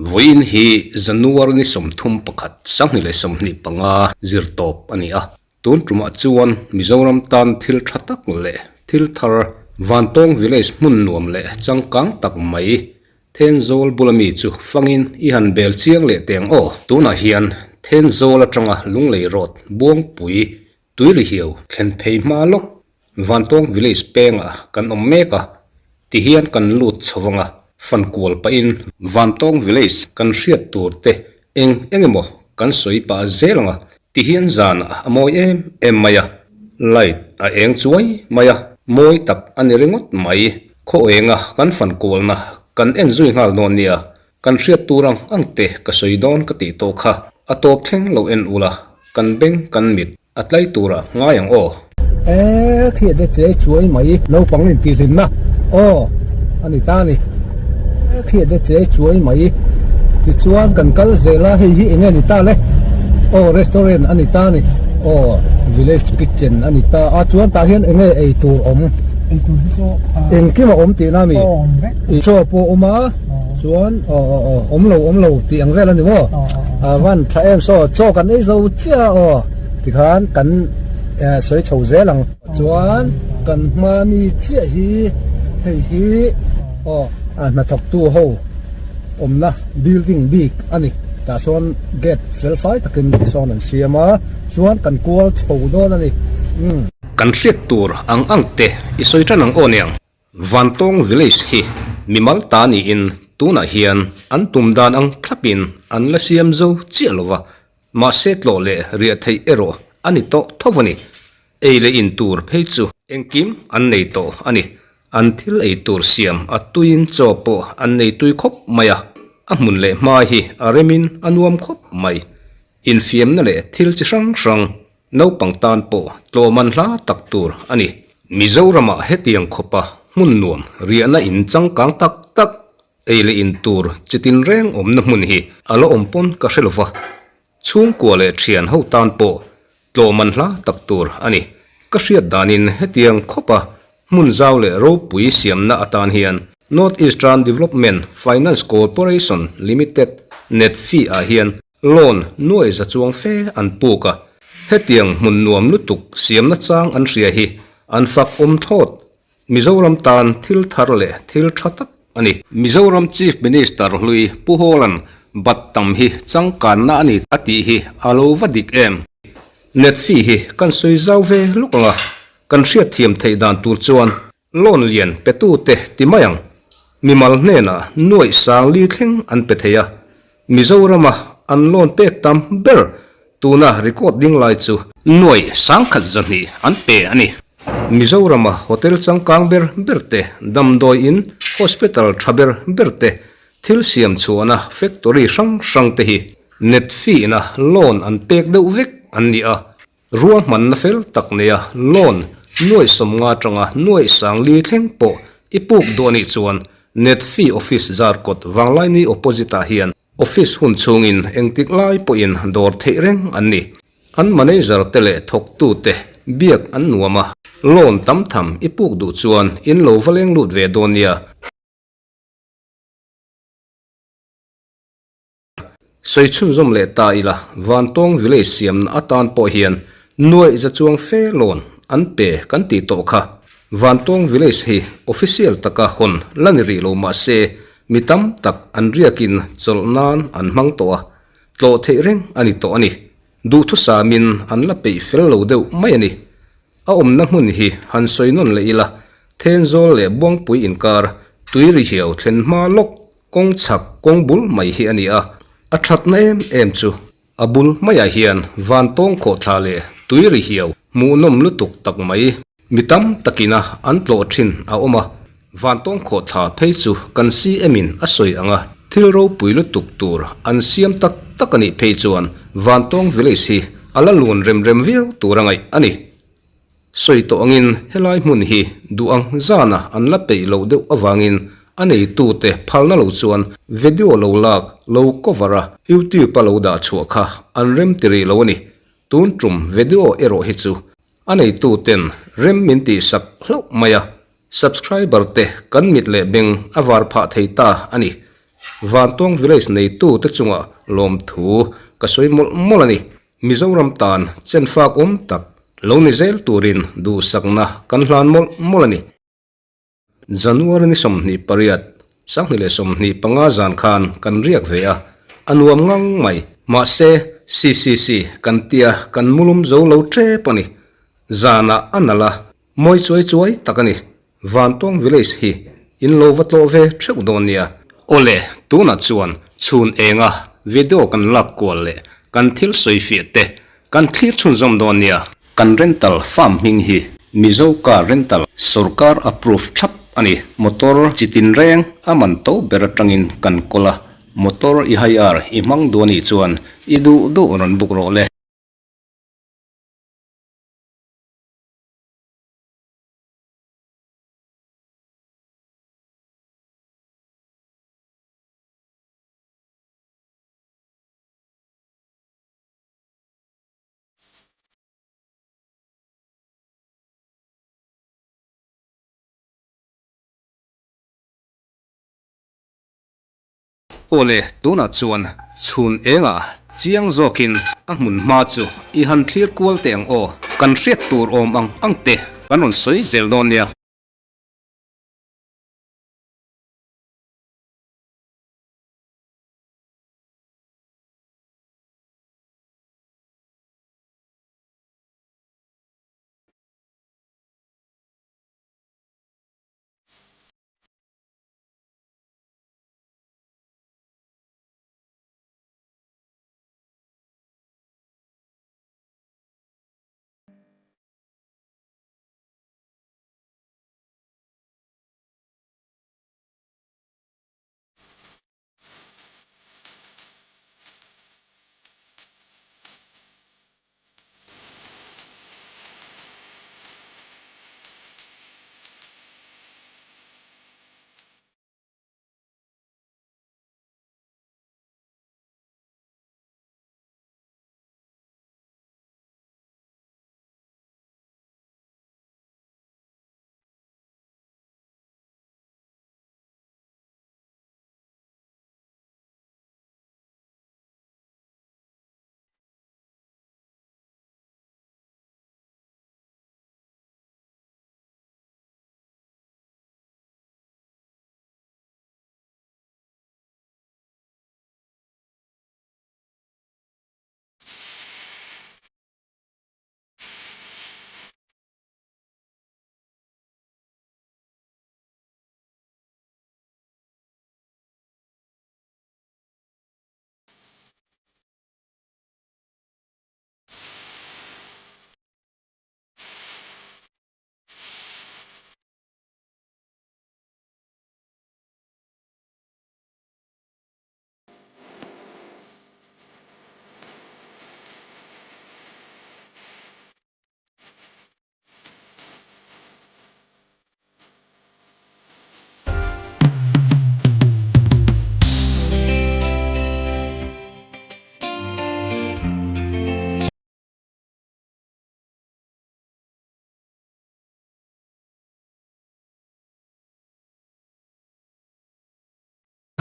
Vawiin hi January ni 31, 2025 zirtawp a ni a. Tun tumah chuan Mizoram tan thil tha tak leh thil thar Vantawng Village hmun nuam leh changkang tak mai Thenzawl bula mi chu fangin i han bel chiang leh teng aw. Tunah hian Thenzawl atanga Lunglei Road Buangpui Tuirihiau thlen phei hma lawk Vantawng Village pengah kan awm mek a, tihian kan lut chho vang a, fankual pahin Vantawng Village kan hriat tur te eng eng emaw kan sawi pah zel ang a, tihian zanah a mawi em em mai a, light a eng chuai mai a, mawi tak a ni ringawt mai. Khaw enga kan fankualna kan en zui nghal dawn nia, kan hriat tur ang ang te ka sawi dawn ka tih tawh kha, a tawp thleng lo en ula, kan beng kan mit. A tlai tura ngai ang aw. E khi de che chuai mai naupang in tih hlimna aw a ni ta a ni. E khi de che chuai mai tichuan kan kal zel a hei hi eng nge ni ta le aw restaurant a ni ta a ni aw village kitchen a ni ta a chuan tah hian eng nge ei tur awm engkim a awm tihna a mi chaw pawh a awm a chuan aw aw aw awm lo awm lo tih ang vel a ni maw a van tha em saw chaw kan ei zo chiah a aw. Tikhan kan sawi chho zel ang. Chuan kan hma mi chiah hi hei hi aw a hnathawktu ho awmna building bik a ni. Tah sawn gate fel fai takin tisawn an siam a, chuan kan kual chho dawn a ni. Umm. Kan hriat tur ang ang te i sawi tan ang aw niang. Vantawng Village hi mimal ta niin tunah hian an tum dan ang thlapin an la siam zo chiah lo va, Mahse tlawh leh riah theih erawh a ni tawh tho a ni. Ei leh in tur phei chu engkim an nei tawh a ni. An thil ei tur siam a tuiin chaw pawh an nei tui khawp mai a, a hmun leh hma hi a remin a nuam khawp mai. Infiamna leh thil chi hrang hrang naupang tan pawh tlawm an hla tak tur a ni. Mizoramah hetiang khawpa hmun nuam riahna in changkang tak tak Ei leh in tur chi tin reng awmna hmun hi a la awm pawn ka hre lova, chhungkua leh thian ho tan pawh tlawm an hla tak tur a ni. Ka hriat danin hetiang khawpa hmun zau leh ropui siamna atan hian North Eastern Development Finance Corporation Limited, NEDFI, ah hian loan nuai za chuang fe an puk a, hetiang hmun nuam lutuk siamna chang an hria hi an fak awm thlawt. Mizoram tan thil thar leh thil tha tak a ni. Mizoram Chief Minister hlui Pu Hawla'n bat tam hi changkanna a ni a tih hi a lo va dik em? Net fee hi kan sawi zau ve lawk ang a, kan hriatthiam theih dan tur chuan loan lian petute ti mai ang. Mimal hnenah nuaih sang li thleng an pe thei a, Mizorama an loan pek tam ber Tuna record ding lai chu nuaih 1200 an pe a ni. Mizorama hotel changkang ber ber te, damdawi in, hospital tha ber ber te, thil siam chhuahna factory hrang hrang te hi net fee-na loan an pek deuh vek an ni a. Ruahmanna fel tak neia loan nuaih 50 atanga nuaih 40 thleng pawh i puk duh a nih chuan net fee office Zarkawt Vanglaini opposite ah hian Office hun chhungin engtik lai pawhin dawr theih reng an ni. An manager te leh thawktute biak an nuam a, loan tam tham i puk duh chuan in lo va leng lut ve dawn nia. Sawi chhunzawm leh ta ila, Vantawng Village siamna atan pawh hian nuaih za chuang fe loan an pe kan tih tawh kha. Vantawng Village hi official taka hawn la ni rih lo mah se, Mi tam tak an riakin chawlh nan an hmang tawh a, tlawh theih reng a ni tawh a ni. Duhthusamin an la peih fel lo deuh mai a ni. A awmna hmun hi han sawi nawn leh ila, Thenzawl leh Buangpui inkar tui ri hiau thlen hma lawk kawng chhak kawng bul mai hi a ni a, a thatna em em chu a bul maiah hian vantawng khawhthla leh tui ri hiau hmuhnawm lutuk tak mai Mi tam takina an tlawh thin a awm a, Vantawng khawhthla phei chu kan CM in a sawi ang a, thil ropui lutuk tur an siam tak tak a nih phei chuan Vantawng Village hi a la lun rem rem viau tur a ngaih a ni. Sawi tawh angin helai hmun hi duh ang zana an la peih loh deuh avangin a neitute phalna lo chuan video lo lak, lo cover a, YouTube a lo dah chhuah kha an rem ti rih lo a ni. Tun tum video erawh hi chu A neitu ten Rem min tihsak hlauh mai a, subscriber te kan mit leh beng a var phah thei ta a ni. Vantawng Village neitu te chungah lawmthu ka sawi mawlh mawlh a ni. Mizoram tan chenfak awm tak lo ni zel turin duhsakna kan hlan mawlh mawlh a ni. January ni 28, 2025 zan khan kan riak ve a, a nuam ngang mai. Mahse, CCC kan tia kan mulum zo lo tep a ni. Zanah a nalh a, mawi chuai chuai tak a ni. Vantawng Village hi in lo va tlawh ve theuh dawn nia. Awle, tunah chuan chhun enga video kan lak kual leh kan thil sawifiah te Kan thlir chhunzawm dawn nia. Kan rental farm hming hi Mizo Car Rental sawrkar approve thlap a ni. Motor chi tin reng a man to ber atangin kan kawl a, motor i hire i hmang duh a nih chuan i duh duh rawn book rawh le. Awle, tunah chuan chhun engah chiang zawkin a hmun hma chu i han thlir kual teh ang aw, kan hriat tur awm ang ang te kan rawn sawi zel dawn nia.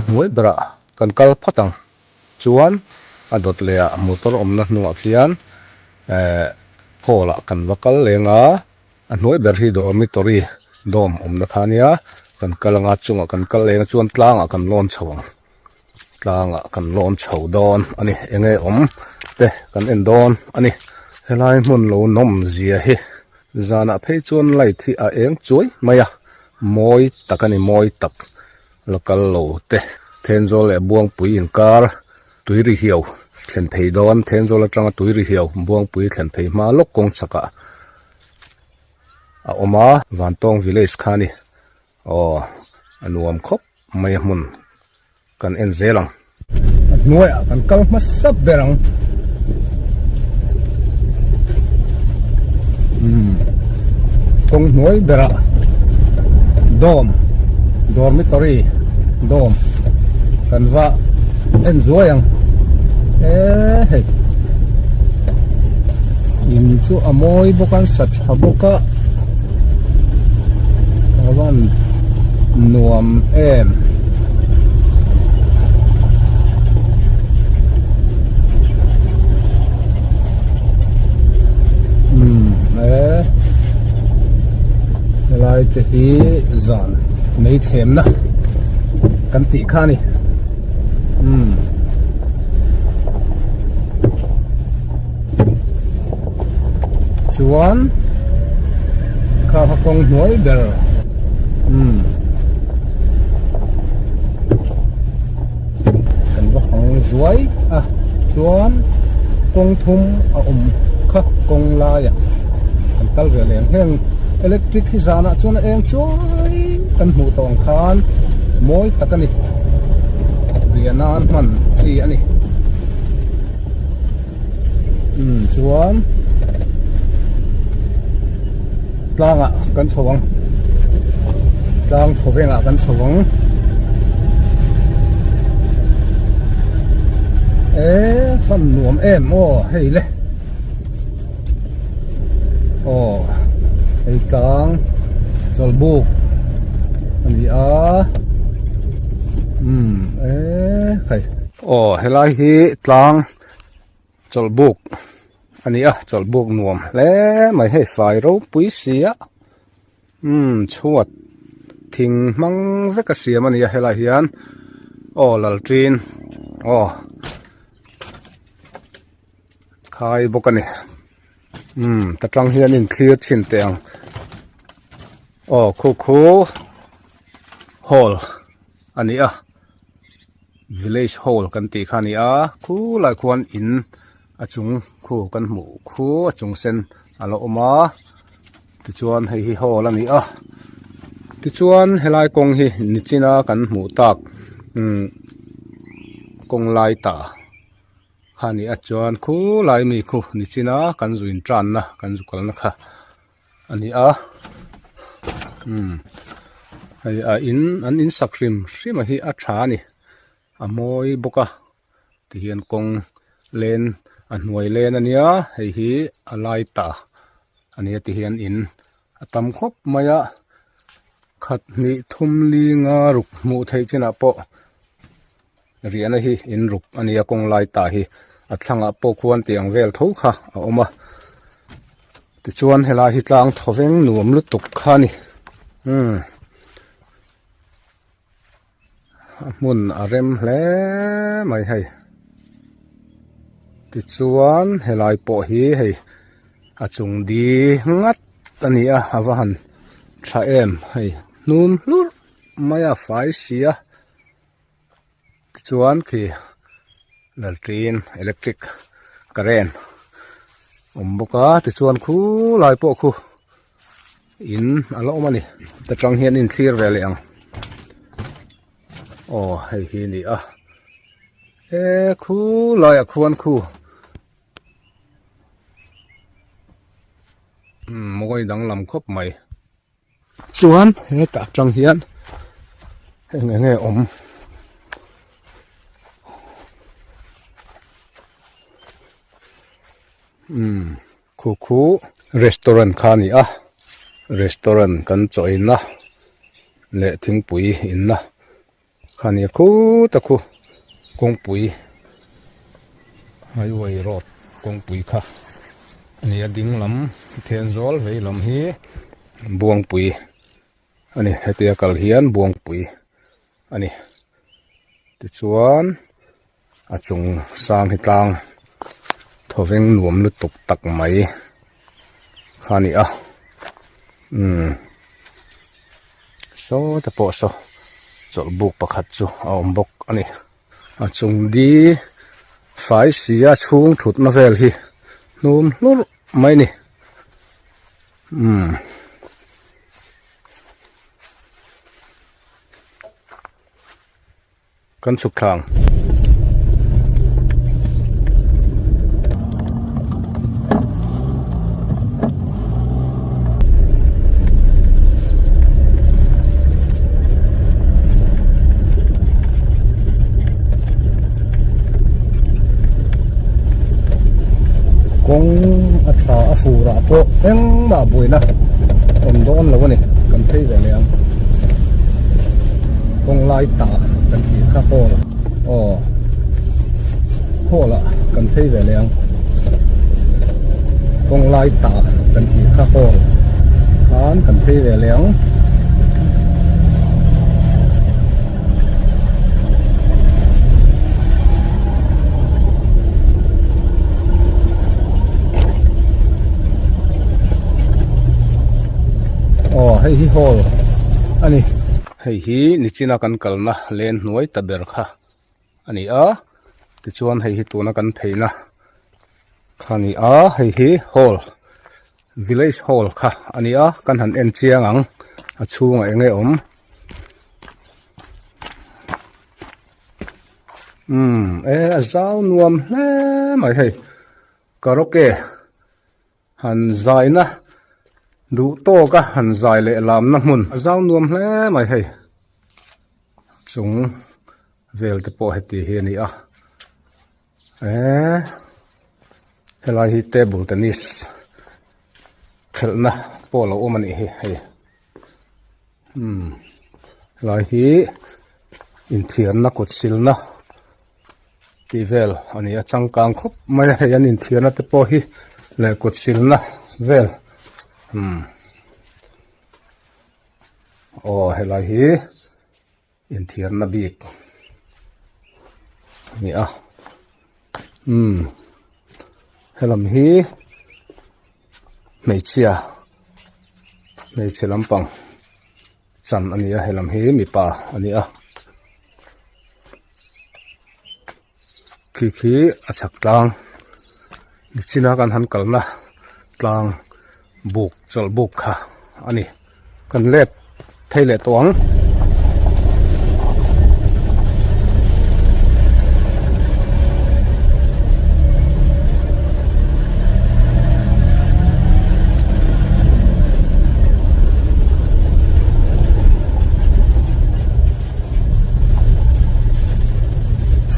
Hnuai berah kan kal phawt ang chuan a dawt leh ah motor awmna hnungah khian ehh hall ah kan va kal leng a a hnuai ber hi dormitory dorm awmna kha ania kan kal anga chungah kan kal leng a chuan tlangah kan lawn chho ang tlangah kan lawn chho dawn a ni eng nge awm te kan en dawn a ni helai hmun lo nawm zia hi zanah phei chuan light hi a eng chuai mai a mawi tak a ni mawi tak. La kal lo te Thenzawl leh Buangpui inkar tui ri hiau thlen phei dawn Thenzawl atanga tui ri hiau Buangpui thlen phei hma lawk kawng chhakah a awm a Vantawng village kha a ni aw a nuam khawp mai a hmun kan en zel ang. A hnuaiah kan kal hmasa ber ang. Umm kawng hnuai berah dawm dormitory dawm kan va en zuai ang eee hei in chu a mawi bawk a an sa tha bawk a. nuam em. Umm e helai te hi zan mei thlemna kan tih kha a ni umm. Chuan kha kha kawng hnuai ber umm kan va fang zuai a chuan kawng thum a awm kha kawng laiah kan kal ve leh ang heng electric hi zanah chuan a eng chuai kan hmuh tawh ang khan mawi tak a ni riah nan hman chi a ni. Umm chuan tlangah kan chho ang tlang thawvengah kan chho ang eee fan nuam em aw hei le aw hei tlang chawlhbuk a ni a umm eee hei. Aw helai hi tlang chawlhbuk a ni a chawlhbuk nuam hle mai hei fai ropui si a umm chhuat thing hmang vek a siam a ni a helai hian aw laltin aw khai bawk a ni umm ta tang hian in thlir chhin teh ang aw khu khu hall a ni a. Village hall kan tih kha a ni a khulai khuan in a chung khu kan hmuh khu a chung sen a lo awm a tichuan hei hi hall a ni a tichuan helai kawng hi nichina kan hmuh tak umm kawng lai ta kha a ni a chuan khulai mi khu nichina kan zu in tanna kan zu kalna kha. A ni a umm hei a in an in sak hrim hrim a hi a tha a ni a mawi bawk a tihian kawng len a hnuai len a nia hei hi a lai ta a nia tihian in a tam khawp mai a khat hnih thum li nga ruk hmuh theih chinah pawh. Riahna hi in ruk a nia kawng lai ta hi a thlangah pawh khuan tiang vel tho kha a awm a tichuan helai hi tlang thawveng nuam lutuk kha a ni umm a hmun a rem hle mai hei tichuan helai pawh hi hei a chung di ngat a ni a a va han tha em hei hnum hlurh mai a fai si a. Tichuan khi lalṭin electric current awm bawk a tichuan khulai pawh khu in a la awm a ni ta tang hian in thlir ve leh ang aw hei hi a ni a e khulaiah khuan khu umm mawi danglam khawp mai. Chuan hetah atang hian eng eng nge awm umm khu khu restaurant kha a ni a restaurant kan chaw inna leh thingpui inna kha a ni a khuta khu kawngpui highway road kawngpui kha a ni a ding lam Thenzawl vei lam hi Buangpui a ni hetia kal hian Buangpui a ni tichuan a chung sang hi tlang thawveng nuam lutuk tak mai kha a ni a umm saw te pawh saw chawlh buk pakhat chu a awm bawk a ni a chung di fai si a chhung thutna vel hi hnum hlurh mai a ni umm. Kan chhuk thlang. Kawng a tha a fur ah pawh engmah buaina awm dawn lo a ni kan phei ve leh ang. Kawng lai ta kan tih kha hall aw hall ah kan phei ve leh ang kawng lai ta kan tih kha hall khan kan phei ve leh ang. Aw hei hi hall a ni. Hei hi nichina kan kalna len hnuai ta ber kha a ni a tichuan hei hi tuna kan pheina kha a ni a hei hi hall village hall kha a ni a kan han en chiang ang a chhungah eng nge awm umm e a zau nuam hle mai hei karaoke. Han zaina duh tawk a han zai leh lamna hmun a zau nuam hle mai hei chung vel te pawh heti hi a ni a eee helai hi table tennis khelhna pawh a lo awm a nih hi hei umm helai hi inthiarna kut silna. Tih vel a ni a changkang khawp mai a hei an inthiarna te pawh hi leh kut silna vel umm aw helai hi inthiarna bik a ni a umm helam hi hmeichhia hmeichhe lampang. Chan a ni a helam hi mipa a ni a khi khi a chhak tlang nichina kan han kalna tlang buk chawlh buk kha a ni kan let phei leh tawh ang.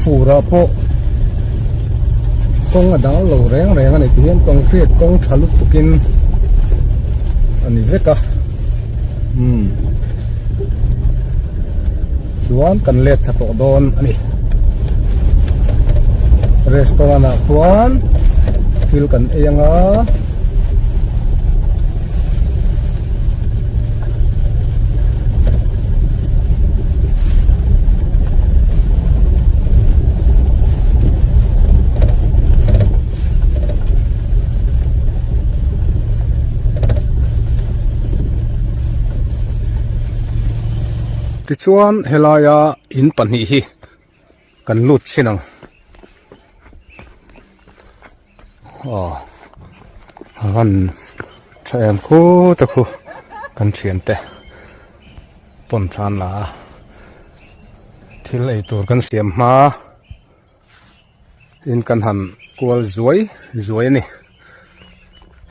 Furah pawh kawng a dang lo reng reng a ni ti hian concrete kawng tha lutukin a ni vek a umm chuan kan let tha tawh dawn a ni restaurant ah khuan thil kan ei anga. Tichuan helaia in pahnih hi kan lut chin ang. Aw a van tha em khu te khu kan thian te pawn than la a thil ei tur kan siam hma in kan han kual zuai zuai a ni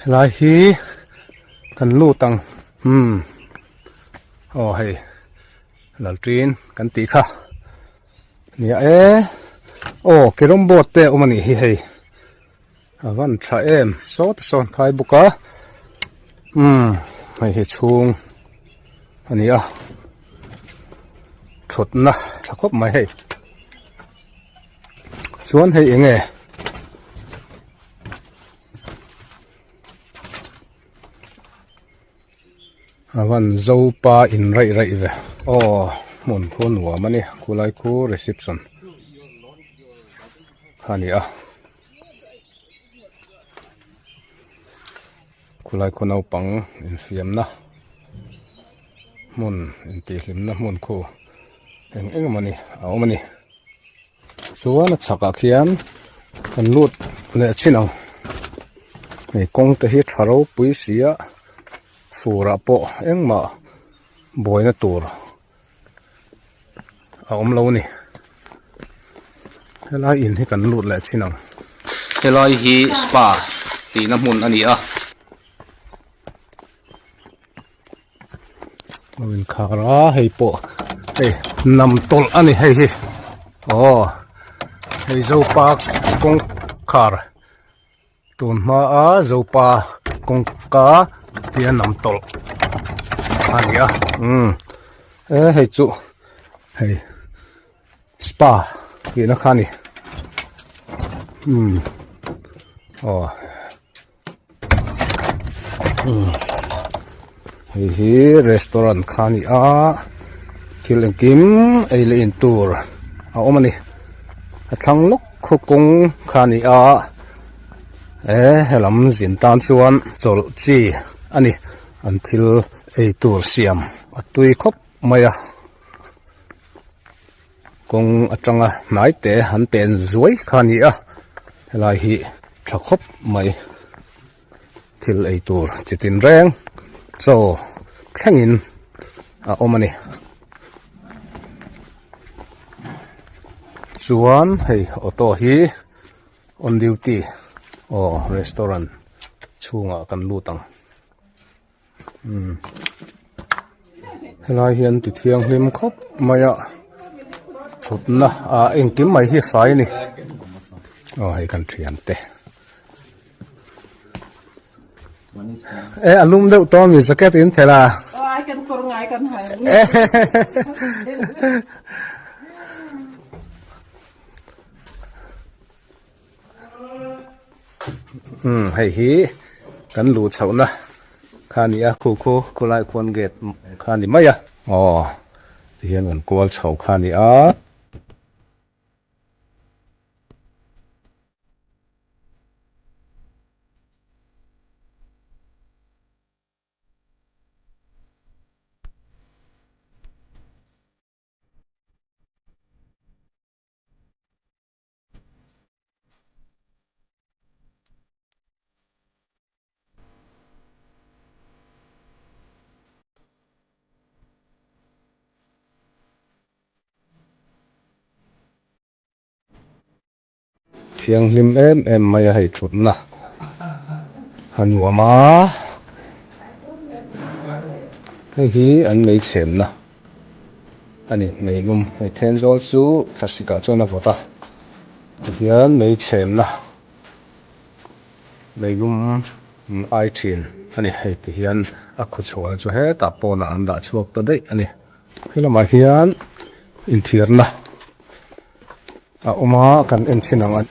helai hi kan lut ang umm aw hei lalṭin kan tih kha. Nia e aw carrom board te a awm a nih hi hei a van tha em saw te sawn khai bawk a umm hei hi chhung a ni a thutna tha khawp mai hei chuan hei eng nge. A van zopa in raih raih ve aw hmun khu nuam a ni khulai khu reception kha a ni a khulai khu naupang infiamna hmun intihhlimna hmun khu eng eng emaw ni a awm a ni. Chuan a chhakah khian kan lut leh chin ang hei kawng te hi tha ropui si a furah pawh engmah buaina tur a awm lo a ni helai in hi kan lut leh chin ang. Helai hi spa tihna hmun a ni a. Lo inkhar a hei pawh hei nam tawlh a ni hei hi aw hei zopa kawngkhar tun hma a zopa kawngka tia nam tawlh a ni a umm e hei chu. Hei spa tihna kha a ni umm aw umm hei hi restaurant kha a ni a thil engkim ei leh in tur a awm a ni a thlang lawk khaw kawng kha a ni a e helam zin tan chuan chawlh chi a ni an thil ei tur siam a tui khawp mai a. Kawng atanga hnai te an pen zuai kha a ni a helai hi tha khawp mai thil ei tur chi tin reng chaw thlengin a awm a ni chuan hei auto hi on duty aw restaurant chhungah kan lut ang. Umm helai hian ti thianghlim khawp mai a thutna ah engkim mai hi a fai a ni aw hei kan thian te e a lum deuh tawh ami jacket in phelh a Umm hei hi kan luh chhohna kha a ni a khu khu khulai khuan gate kha a ni mai a aw tihian kan kual chho kha a ni a. Thianghlim em em mai a hei thutna a nuam a hei hi an mei chhemna a ni meilum hei thenzawl chu thlasik ah chuan a vawt a tihian mei chhemna meilum ai thin a ni hei tihian a khaw chhuah chu hetah pawnah an dah chhuak ta daih a ni helamah hian inthiarna. A awm a kan en chhin ang a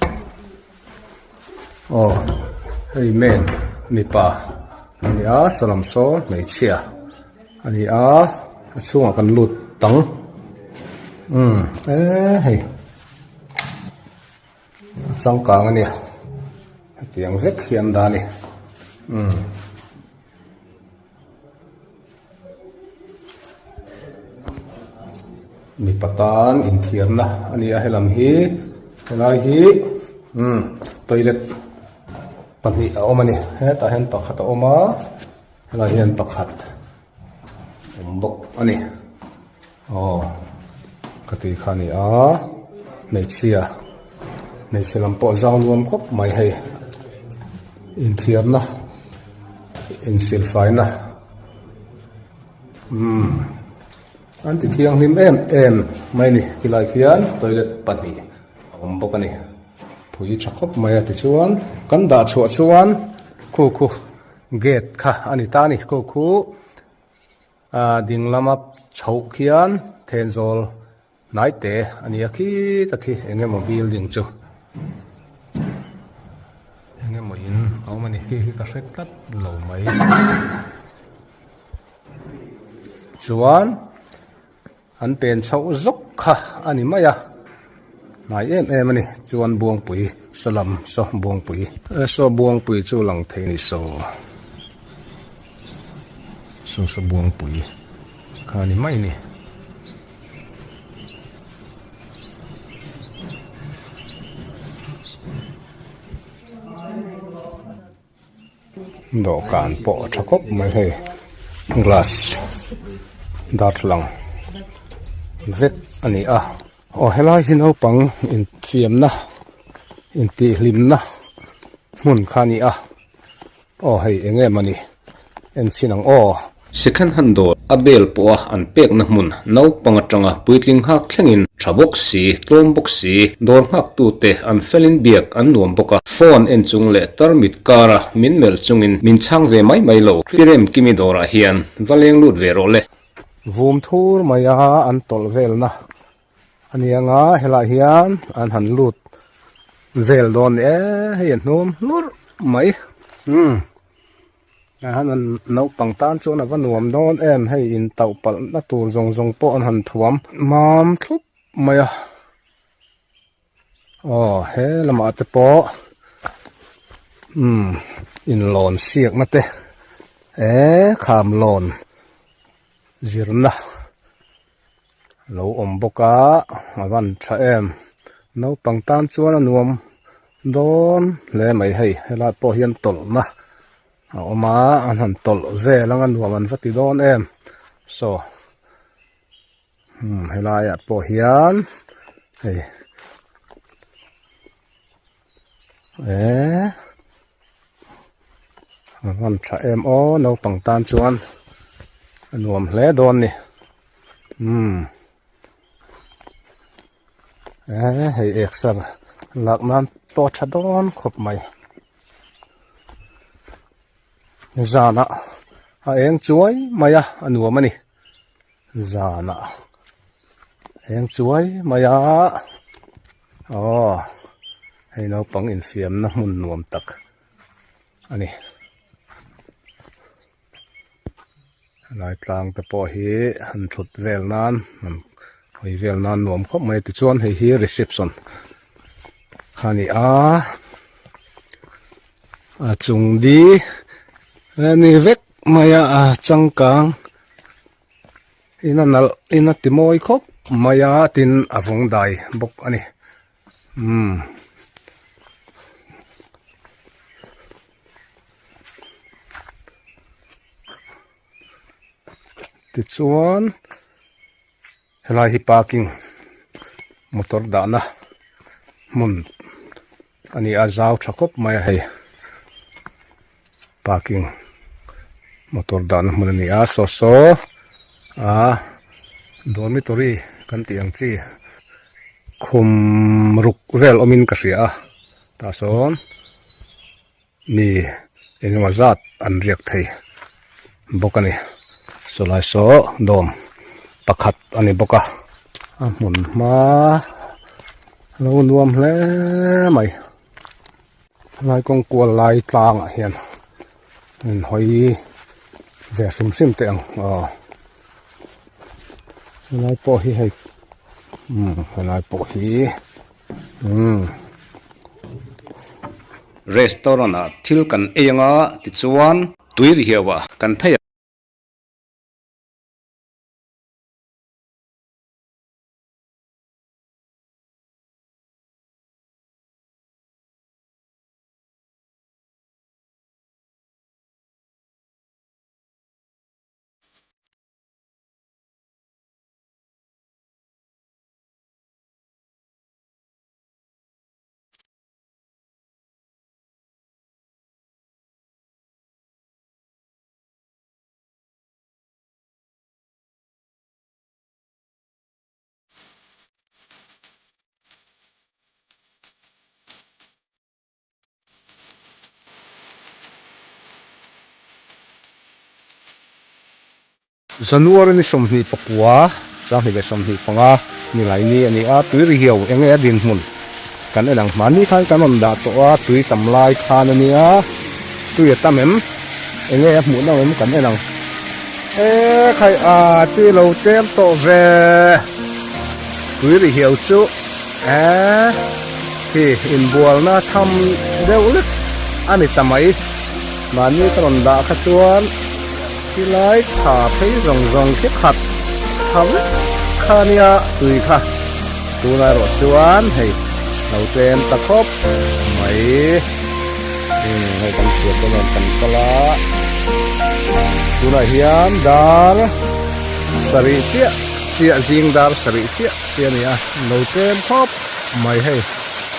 aw hei men mipa a ni a sawlam saw hmeichhia a ni a a chhungah kan lut tang umm e hei a changkang a nia hetiang vek hi an dah a ni umm. Mipa tan inthiarna a ni a helam hi helai hi umm toilet pahnih a awm a ni hetah hian pakhat a awm a helai hian pakhat awm bawk a ni aw ka tih kha a ni a hmeichhia hmeichhe lam pawh zau nuam khawp mai hei inthiarna insilfaina umm an ti thianghlim em em mai a ni khilai khian toilet pahnih a awm bawk a ni phui tha khawp mai a tichuan kan dah chhuah chuan khu khu gate kha a ni ta a ni khu khu. Ahh ding lama chhoh khian Thenzawl hnai te a ni a khita khi eng emaw building chu eng emaw in a awm a ni khi hi ka hre tlat lo mai chuan. An pen chhoh zawk kha a ni mai a, hnai em em a ni. Chuan Buangpui saw lam saw Buangpui. Saw Buangpui chu lang thei a ni saw. Saw saw Buangpui kha a ni mai a ni. Dawhkan pawh a tha khawp mai hei glass darthlalang vek a ni a aw helai hi naupang infiamna intihhlimna hmun kha a ni a aw hei eng em a ni en chhin ang aw. Second hand dawr a bel pawha an pekna hmun naupang atanga puitling nghak thlengin tha bawk si, tlawm bawk si, dawr nghaktute an felin biak an nuam bawk a, phone en chung leh tarmit kara min melh chungin min chhang ve mai mai lo, Pirem Kimi dawrah hian va leng lut ve rawh le. Vum thur maia an tawlh velna. A ni anga helaiah hian an han lut vel dawn e hei a hnum hlurh mai umm tah hian an naupang tan chuan a va nuam dawn em hei in tauh palh na tur zawng zawng pawh an han thuam mam thlup mai a aw he lamah te pawh umm inlawn siakna te eh kham lawn zirna. Lo awm bawk a a van tha em naupang tan chuan a nuam dawn hle mai hei helai pawh hian tawlhna a awm a an han tawlh vel anga nuam an va ti dawn em saw umm helaiah pawh hian hei eee a van tha em aw naupang tan chuan a nuam hle dawn a ni umm eee hei exer lak nan pawh a tha dawn khawp mai zanah a eng chuai mai a a nuam a ni zanah eng chuai mai a aw hei naupang infiamna hmun nuam tak a ni. Helai tlang te pawh hi han thut vel nan han hawi vel nan nuam khawp mai tichuan hei hi reception kha a ni a a chung di a ni vek mai a a changkang in a nalh in a ti mawi khawp mai a tin a vawng dai bawk a ni umm. Tichuan helai hi parking motor dahna hmun a ni a zau tha khawp mai a hei parking motor dahna hmun a ni a saw saw a dormitory kan tih ang chi khum ruk vel awmin ka hria a tah sawn. Mi engemaw zat an riak thei bawk a ni sawlai saw dawm pakhat a ni bawk a a hmun hma a lo nuam hle mai helai kawng kual lai tlangah hian in hawi ve hrim hrim teh ang aw helai pawh hi hei umm helai pawh hi umm. Restaurant ah thil kan ei anga tichuan tui ri hiau ah kan phei a. January ni 29, 2025 Nilaini a ni a, tui ri hiau eng nge a dinhmun kan en ang hmani khan kan rawn dah tawh a, tui tam lai khan a nia, tui a tam em, eng nge a hmuh nauh em kan en ang. E khai a tui lo tlem tawh ve, tui ri hiau chu e khi inbualna tham deuh lek a ni ta mai, mahni ka rawn dah kha chuan. Tilai tha phei zawng zawng khi khat tha vek kha nia tui kha tunah erawh chuan hei lo tlem ta khawp mai umm hei kan hriat te nen kan kal a tunah hian dar sarih chiah chiah zing dar sarih chiah chiah a ni a lo tlem khawp mai hei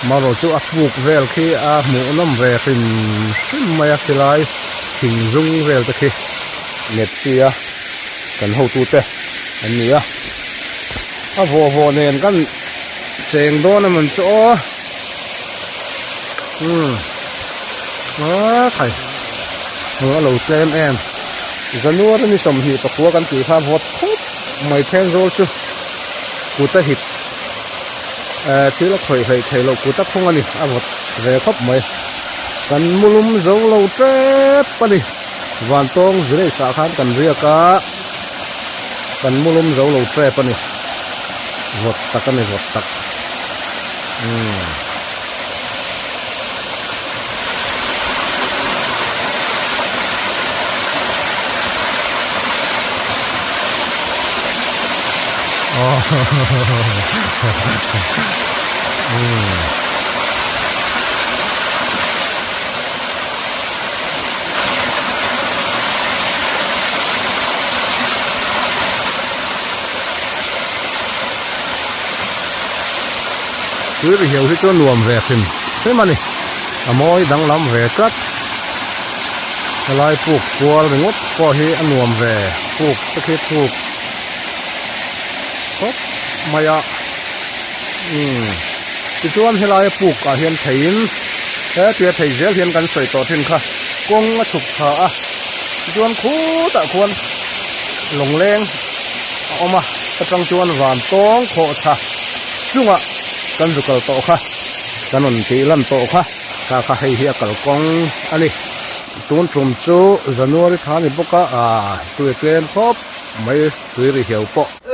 marawh chu a puk vel khi a hmuh nawm ve hrim hrim mai a khilai. Thing zung vel te khi net chi a kan hotu te an ni a a vawh vawh nen kan cheng dawn a man chu aw umm a khai a lo tlem em January ni 24 kan tih kha vawt khawp mai then zawl chu kut a hit. Eh thil a khawih hleih theih loh kut a khung a ni a vawt ve khawp mai. Kan mulum zo lo tep a ni. Vantawng village ah khan kan riak a, kan mulum zo lo tep a ni. Vawt tak a ni vawt tak. Umm. Tui ri hiau hi chu nuam ve hrim hrim a ni a mawi danglam ve tlat helai puk kual ringawt pawh hi a nuam ve puk te khi thuk khawp mai a umm tichuan helai puk ah hian theiin hetia thei zel hian kan sawi tawh thin kha kawng a chhuk tha a tichuan khutah khuan lawngleng a awm a atang chuan van tawng khawh tha chungah kan zu kal tawh kha kan rawn tih lan tawh kha kha kha hei hi a kalkawng a ni tun tum chu January tha a ni bawk a ah tui a tlem khawp mai tui ri hiau pawh.